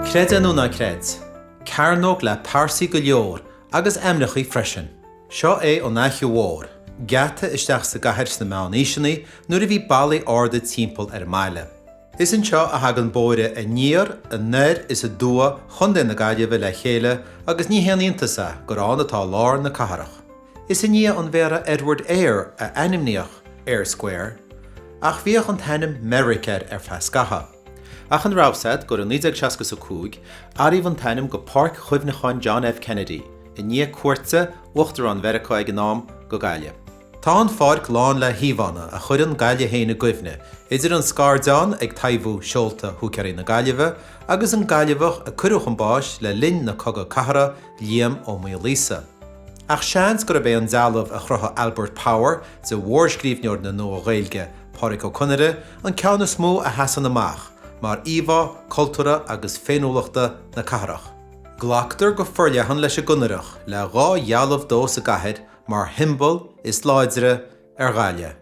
Creid é nó ná creid, cearnóg le pearsaí go leor agus ainmneachaí freisin. Seo é an Fhaiche Mhór, geata isteach sa gcathair sna meánaoiseanna nuair a bhí ballaí arda timpeall ar an mbaile. Is anseo a thagann bóithre aniar, anoir is aduaidh Chontae na Gaillimhe le chéile agus ní haon iontas é gur ann atá lár na cathrach. Is i ndiaidh an Mhéara Edward Eyre a ainmníodh Eyre Square, ach bhíodh an t-ainm Merrick air ar feadh scathaimh. Ach an raibh 's a'd gur i 1965 athraíodh an t-ainm go Páirc Chuimhneacháin John F. Kennedy, i ndiaidh cuairte Uachtarán Mheiriceá ag an am go Gaillimh. Tá an pháirc lán le híomhánna a chuireann Gaillimh féin i gcuimhne, idir an scairdeán ag taibhiú seolta Húicéirí na Gaillimhe agus an Gaillimheach a cuireadh chun báis le linn na Cogadh Cathartha, Liam Ó Maoilíosa. Ach seans gurb é an dealbh a chruthaigh Albert Power de mhórscríbhneoir na Nua-Ghaeilge, Pádraic Ó Conaire, an ceann is mó a sheasann amach mar íomhá cultúrtha agus féiniúlachta na cathrach. Glactar go forleathan leis an gConaireach, le dá dhealbh dó sa gcathair mar shiombail is láidre ar Ghaillimh.